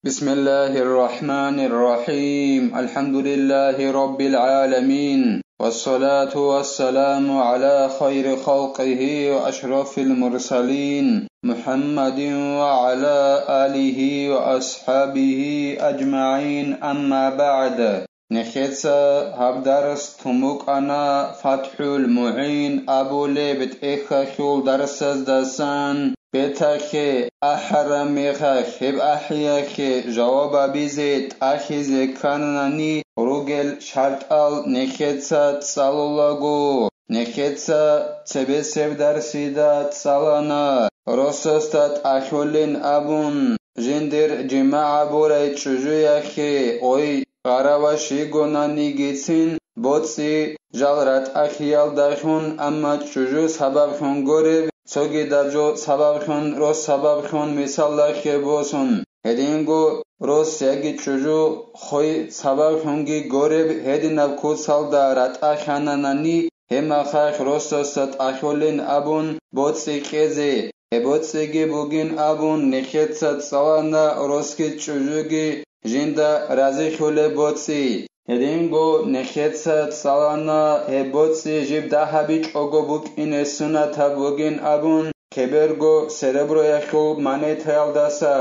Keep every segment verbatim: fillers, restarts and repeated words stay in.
بسم الله الرحمن الرحيم. الحمد لله رب العالمين. والصلاة والسلام على خير خلقه وأشرف المرسلين محمد وعلى آله وأصحابه أجمعين. أما بعد. Нехеца гьаб дарс тун букӀана ФатхӀул МугӀин абулеб тӀехьалъул дарсаздасан. Бетахъе ахӀараб мехалъ, гьеб ахӀиялъе жаваб гьабизе тӀахьизе кканани ругел шартӀал нехеца цӀалулаго. Нехеца цебесеб дарсида цӀалана, росасда тӀахьулин абун, жиндир жимагӀ гьабурай чӀужуялъе, ой, гъараваш йигонанигицин, боцӀи жал ратӀахьиялдалъун, амма чӀужу сабаблъун гореб, цогидаб жо сабаблъун, рос сабаблъун мисаллахъе босун. Гьединго рос яги чӀужу хой сабаблъунги гореб гьединаб куцалда ратӀахьананани, гьеб мехалъ росасда тӀахьулин абун боцӀи кьезе, гьеб боцӀиги бугин абун нехеца цӀалана росги чӀужуги жинда разилъулеб боцӀи. Гьединго нехеца цӀалана гьеб боцӀи жиб дагьабичӀого букӀине сунатаб бугин абун, кеберго сереброялъул монетаялдаса.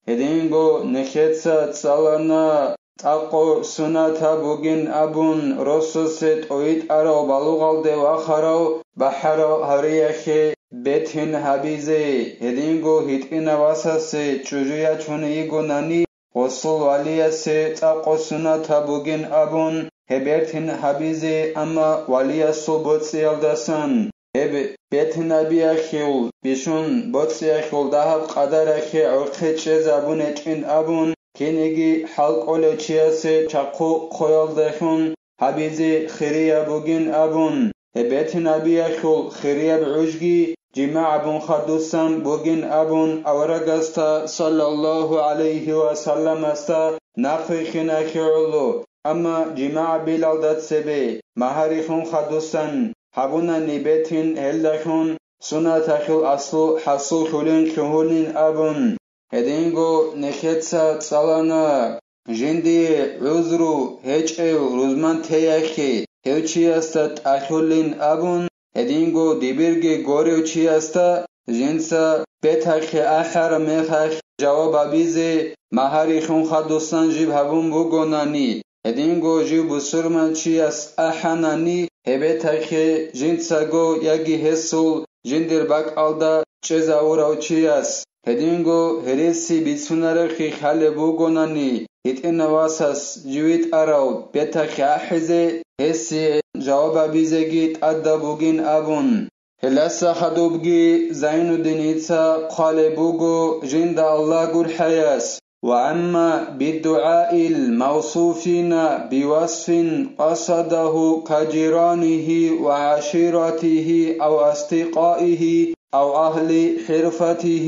Гьединго нехеца цӀалана тӀакъо сунатаб бугин абун, росасе тӀовитӀарав балугъалде вахарав бахӀарав гьариялъе бетин гьабизе. Гьединго гьитӀинав васасе чӀужу ячун йигонани, гъосул валиясе тӀакъо сунатаб бугин абун, гьеб бетин гьабизе, амма валиясул боцӀиялдасан. Гьеб бетинабиялъул бищун боцӀиялъул дагьаб къадаралъе гӀорхъе чӀезабунечӀин абун, кинеги хӀалкӀолев чиясе чахъу хъоялдалъун гьабизе хирияб бугин абун, гьеб бетинабиялъул хирияб гӀужги жимагӀ гьабун хадусан бугин абун, аварагасда саллаллагьу гӀалайгьи ва салламасда нахъвихьиналъе гӀоло, амма жимагӀ билалда цебе, магьарихун хадусан гьабунани бетин гьелдалъун сунаталъул аслу хӀасуллъулин лъугьунин абун. Гьединго нехеца цӀалана, жиндие гӀузру гьечӀев рузман теялъе гьев чиясда тӀалъулин абун, гьединго дибирги горев чиясда жинца бетахъе ахӀараб мехалъ жаваб гьабизе, магьарихун хадусан жиб гьабун бугонани, гьединго жив бусурман чияс ахӀанани, гьеб бетахъе жинцаго яги гьесул жиндир бакӀалда чӀезавурав чияс, гьединго гьереси бицунаревхъи хъалеб бугонани, гьитӀинав васас жив витӀарав бетахъе ахӀизе, гьесие жаваб гьабизеги тӀадаб бугин абун. Гьелдаса хадубги Зайнуддиница хъвалеб буго жинда Аллагь гурхӀаяс: وعم بالدعاء الموصوفين بوصف قصده كجيرانه وعشيرته أو أصدقائه أو أهل حرفته.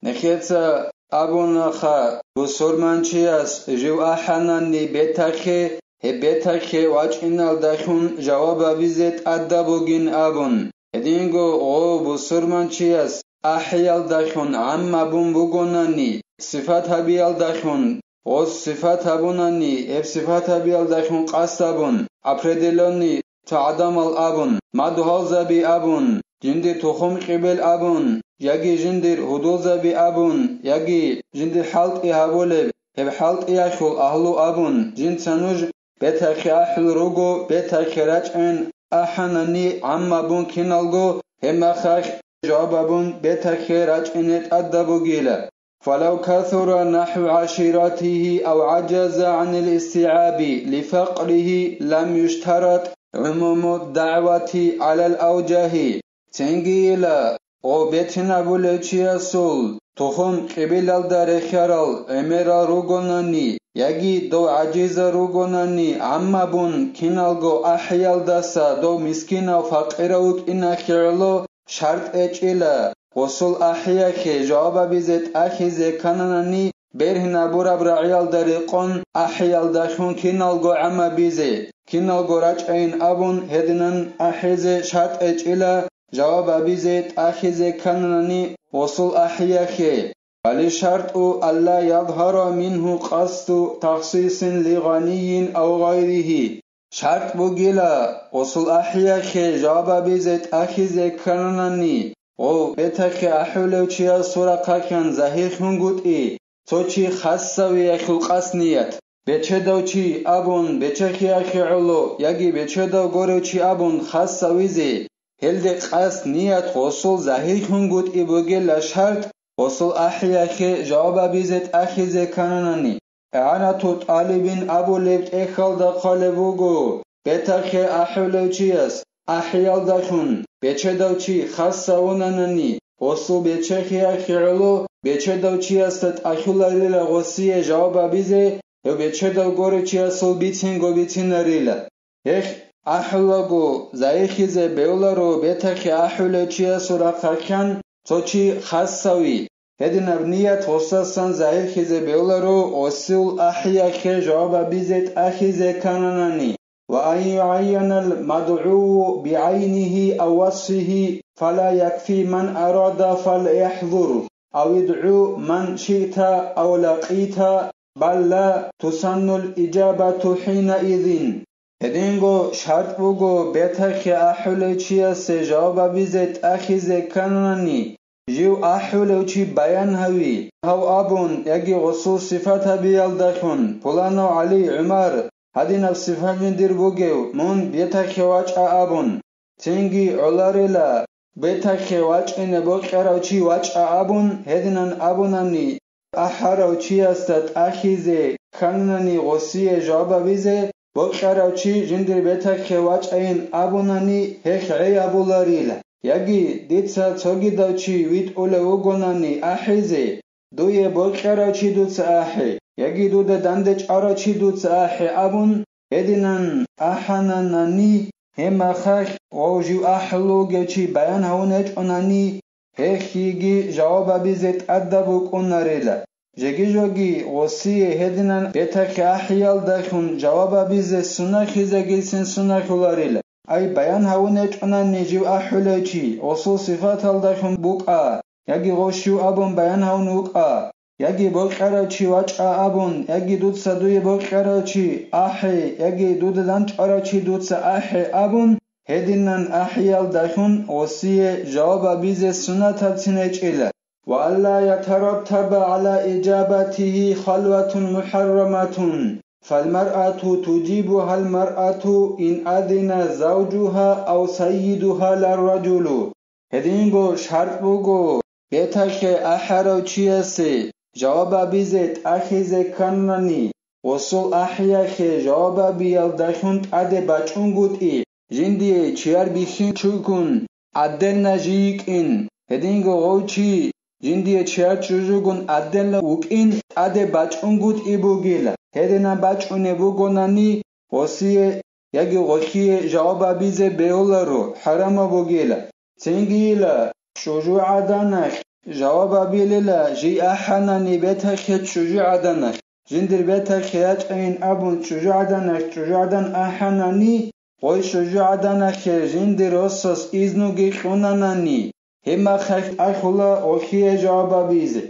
Нехеца абунаха, бусурманчияс жив ахӀанани бетахъе, гьеб бетахъе вачӀиналдалъун жаваб гьабизе тӀадаб бугин абун. Гьединго гъов бусурманчияс ахӀиялдалъун гӀаммабун бугонани, сифат гьабиялдалъун, гъос сифат гьабунани, гьеб сифат гьабиялдалъун къасд гьабун, определённый цо гӀадамал абун, мадугьалзаби абун, жиндир тухум-къибил абун, яги жиндир гьудулзаби абун, яги жиндир хӀалтӀи гьабулеб, гьеб хӀалтӀиялъул агьлу абун, жинца нуж бетахъе ахӀул руго, бетахъе рачӀин ахӀанани гӀаммабун киналго, гьеб мехалъ жаваб гьабун бетахъе рачӀине тӀадаб бугила. فلو كثر نحو عشيرته أو عجز عن الاستيعاب لفقره لم يشترط عموم الدعوة على الأوجه. Цинги ила, гъов бетин абулев чиясул тухум-къибилалда рехиарал гӀемерал ругонани яги дов гӀажиза ругонани гӀаммабун киналго ахӀиялдаса дов мискинав-факъирав вукӀиналъе гӀоло шартӀ гьечӀила, гъосул ахӀиялъе жаваб гьабизе тӀахьизе ккананани, бергьинабураб рагӀиялда рекъон ахӀиялдалъун киналго гӀаммабизе, киналго рачӀайин абун гьединан ахӀизе шартӀ гьечӀила, жаваб гьабизе тӀахьизе ккананани гъосул ахӀиялъе. Валишарту алла язгьара мингьу къасду тахсисин лигъанийин ав гъайригьи. Шарт бугила, гъусул ахӀиялъе жаваб гьабизе тӀахьизе ккананани, гъов бетахъе ахӀулев чиясул рахъалъан загьирлъунгутӀи, цо чи хасавиялъул къасд ният, бечедав чи абун бечехиялъе гӀоло яги бечедав горев чи абун хасавизе, гьелде къасд ният гъусул загьирлъунгутӀи бугила шарт, гъусул ахӀиялъе жаваб гьабизе тӀахьизе ккананани. ИгӀанату тӀалибин абулеб тӀехьалда хъвалеб буго, бетахъе ахӀулев чияс ахӀиялдалъун бечедав чи хасавунанани, гъусул бечехиялъе гӀоло бечедав чиясда тӀахьуларила гъусие жаваб гьабизе, гьев бечедав горев чиясул бицинго бицинарила. Гьелъ ахӀулаго, загьирлъизе бегьуларо бетахъе ахӀулев чиясул рахъалъан цо чи хасави. Гьединаб ният гъусасан загьирлъизе бегьуларо гъусул ахӀиялъе жаваб гьабизе тӀахьизе ккананани. وأن يعين المدعو بعينه أو وصفه، فلا يكفي من أراد فليحضر، أو ادع من شئت أو لقيت، بل لا تسن الإجابة حينئذ. Гьединго шарт буго, бетахъе ахӀулев чиясе жаваб гьабизе тӀахьизе кканани, жив ахӀулев чи баян гьави, гьав абун, яги гъусул сифат гьабиялдалъун, пуланав ГӀали, ГӀумар, гьадинаб сифат жиндир бугев, мун бетахъе вачӀа абун, цинги гӀоларила, бетахъе вачӀине бокьарав чи вачӀа абун, гьединан абунани, ахӀарав чиясда тӀахьизе кканани гъосие жаваб гьабизе, бокьарав чи жиндир бетахъе вачӀайин абунани, гьелъ гӀей абуларила, яги дица цогидав чи витӀулев вугонани ахӀизе, дуе бокьарав чи дуца ахӀе, яги дуда данде чӀарав чи дуца ахӀе абун, гьединан ахӀананани, гьеб мехалъ гъов жив ахӀулев вугев чи баян гьавун гьечӀонани, гьелъ йиги жаваб гьабизе тӀадаб букӀунарила. Жеги-жоги гъосие гьединан бетахъе ахӀиялдалъун жаваб гьабизе сунахизегицин сунахуларила. Ай, баян гьавун гьечӀонани жив ахӀулев чи, гъосул сифаталдалъун букӀа, яги гъов щив абун баян гьавун вукӀа, яги бокьарав чи вачӀа абун, яги дуца дуе бокьарав чи ахӀе, яги дуда данчӀварав чи дуца ахӀе абун, гьединан ахӀиялдалъун гъосие жаваб гьабизе суннатабцин гьечӀила. وألا يترتب على إجابته خلوة محرمة، فالمرأة تجيبها المرأة إن أذن زوجها أو سيدها للرجل. Гьединго шарт буго, бетахъе ахӀарав чиясе жаваб гьабизе тӀахьизе кканани, гъосул ахӀиялъе жаваб гьабиялдалъун тӀаде бачӀунгутӀи, жиндие чияр бихьинчигун, отдельно жий йикӀин, гьединго гъов чи, жиндие чияр чӀужугун отдельно вукӀин, тӀаде бачӀунгутӀи бугила, гьединан бачӀунеб бугонани, гъосие яги гъолъие жаваб гьабизе бегьуларо, хӀарамаб бугила. Цинги йила, чӀужугӀаданалъ жаваб гьабилила жий ахӀанани бетахъе чӀужугӀаданалъ, жиндир бетахъе ячӀайин абун чӀужугӀаданалъ чӀужугӀадан ахӀанани, гъой чӀужугӀаданалъе жиндир росас изнуги кьунанани, гьеб мехалъ ахӀула гъолъие жаваб гьабизе.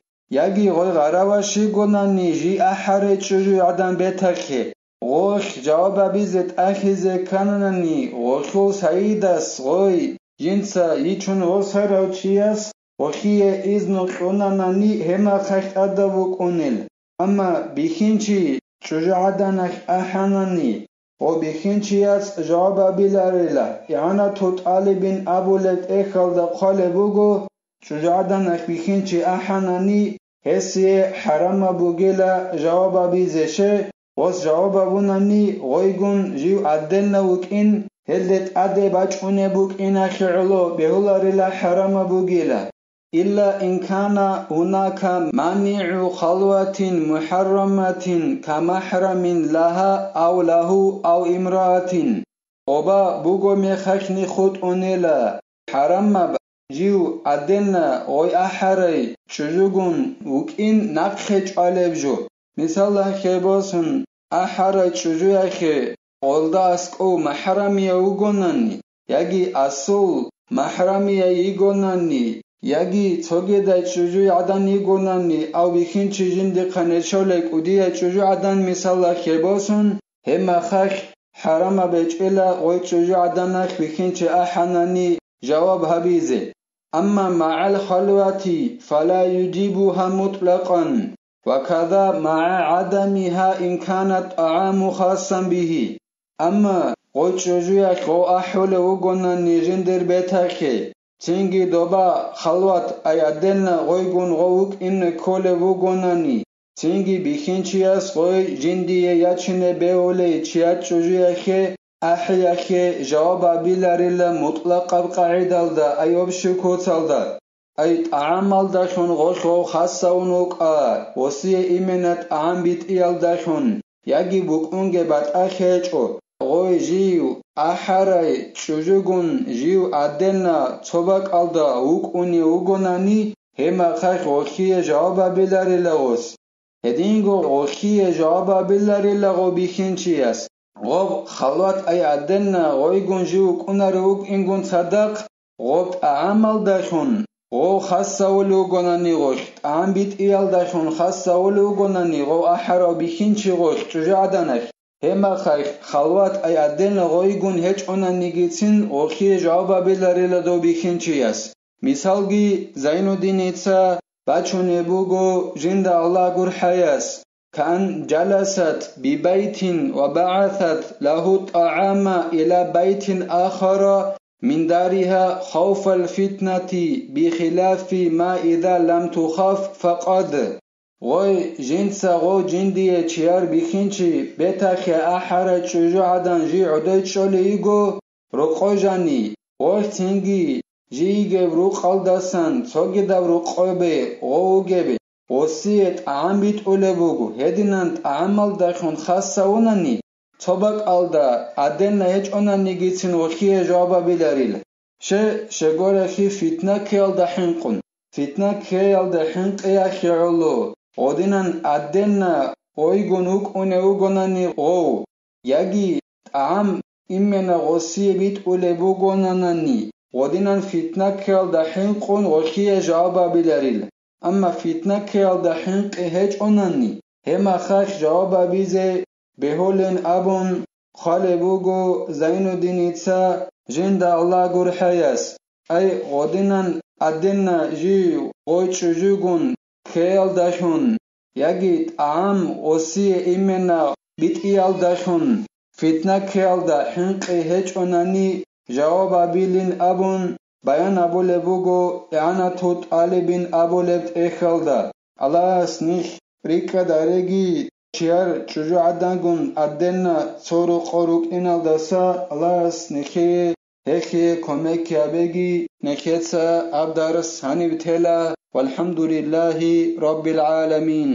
Яги гъой гъаравашигонани жий ахӀарай чӀужугӀадан бетахъе, гъолъ жаваб гьабизе тӀахьизе ккананани, гъолъул сайидас гъой, жинца йичун восарав чияс гъолъие изну кьунанани, гьеб мехалъ тӀадаб букӀунел. Амма бихьинчи чӀужугӀаданалъ ахӀанани, гъо бихьинчияс жаваб гьабиларила, игӀанату тӀалибин абулеб тӀехьалда хъвалеб буго, чӀужугӀаданалъ бихьинчи ахӀанани, гьесие хӀарамаб бугила жаваб гьабизе, щай, гъос жаваб гьабунани, гъойгун жив отдельно вукӀин, гьелде тӀаде бачӀунеб букӀиналъе гӀоло бегьуларила хӀарамаб бугила. إلا إن كان هناك مانع خلوة محرمة كمحرم لها أو له أو امرأة. Оба буго мехалъни хутӀунела, хӀарамаб, жив отдельно гъой ахӀарай чӀужугун вукӀин нахъе чӀвалеб жо. Мисалалъе босун, ахӀарай чӀужуялъе гъолда аскӀов махӀрамияв вугонани, яги асул махӀрамияй йигонани, яги цогидай чӀужуй гӀадан йигонани, ав бихьинчи жиндихъа нечолей кӀудияй чӀужугӀадан мисалалъе босун, гьеб махалъ хӀарамаб гьечӀила гъой чӀужугӀаданалъ бихьинчи ахӀанани жаваб гьабизе. Амма магӀал халвати фала южибугьа мутӀлакъан, ва када магӀа гӀадамигьа ин кана тӀагӀаму хасан бигьи. Амма гъой чӀужуялъ гъов ахӀулев вугонани жиндир бетахъе, цинги доба халват ай гӀаденна гъойгун гъов вукӀине кколев вугонани, цинги бихьинчияс гъой жиндие ячине бегьулей чияр чӀужуялъе, ахӀиялъе жаваб гьабиларила мутӀлакъаб къагӀидалда ай общий куцалда. Ай тӀагӀамалдалъун гъолъ гъов хасавун вукӀа, гъосие имена тӀагӀам битӀиялдалъун, яги букӀунге батӀа гьечӀо, гъой жив ахӀарай чӀужугун жив гӀаденна цо бакӀалда вукӀунев вугонани, гьеб махалъ гъолъие жаваб гьабиларила гъос. Гьединго гъолъие жаваб гьабиларила гъов бихьинчияс, гъов халват ай гӀаденна гъойгун жив вукӀунарев вукӀингун цадахъ, гъоб тӀагӀамалдалъун гъов хасавулев вугонани гъолъ, тӀагӀам битӀиялдалъун хасавулев вугонани гъов ахӀарав бихьинчи гъолъ чӀужугӀаданалъ, гьеб махалъ халват ай гӀаденна гъойгун гьечӀонанигицин гъолъие жаваб гьабиларила дов бихьинчияс. Мисалги, Зайнуддиница бачунеб буго жинда Аллагь гурхӀаяс: «Кан жаласат бибайтин ва багӀасат лагьу тӀагӀама ила байтин ахара мин даригьа хавфал фитнати бихилафи ма иза лам тухаф факъад». Гъой, жинца гъов жиндие чияр бихьинчи бетахъе ахӀарай чӀужугӀадан жий гӀодой чӀолей йиго, рокъой жани, гъой цинги жийгеб рукъалдасан цогидаб рокъобе гъов вугеб, гъосие тӀагӀам битӀулеб буго, гьединан тӀагӀамалдалъун хасавунани, цо бакӀалда гӀаденна гьечӀонанигицин гъолъие жаваб гьабиларила. Ще, щегорахъи фитна ккеялда хӀинкъун. Фитна ккеялда хӀинкъиялъе гӀоло, гъодинан гӀаденна ойгун вукӀунев вугонани гъов, яги тӀагӀам имена гъосие битӀулеб бугонанани, гъодинан фитна ккеялда хӀинкъун гъолъие жаваб гьабиларил. Амма фитна ккеялда хӀинкъи гьечӀонани, гьеб махалъ жаваб гьабизе бегьулин абун хъвалеб буго Зайнуддиница жинда Аллагь гурхӀаяс. Ай, гъодинан гӀаденна жий гъой чӀужугун ккеялдалъун, яги тӀагӀам гъосие имена битӀиялдалъун, фитна ккеялда хӀинкъи гьечӀонани жаваб гьабилин абун баян гьабулеб буго ИгӀанату тӀалибин абулеб тӀехьалда. Аллагьас нилъ рикӀкӀад гьареги, чияр чӀужугӀадангун гӀаденна цо рокъо рукӀиналдаса Аллагьас нилъее гьелъие кумек гьабеги, нилъеца гьаб дарс гьаниб тела. Валхамдулиллагьи раббил гӀаламин.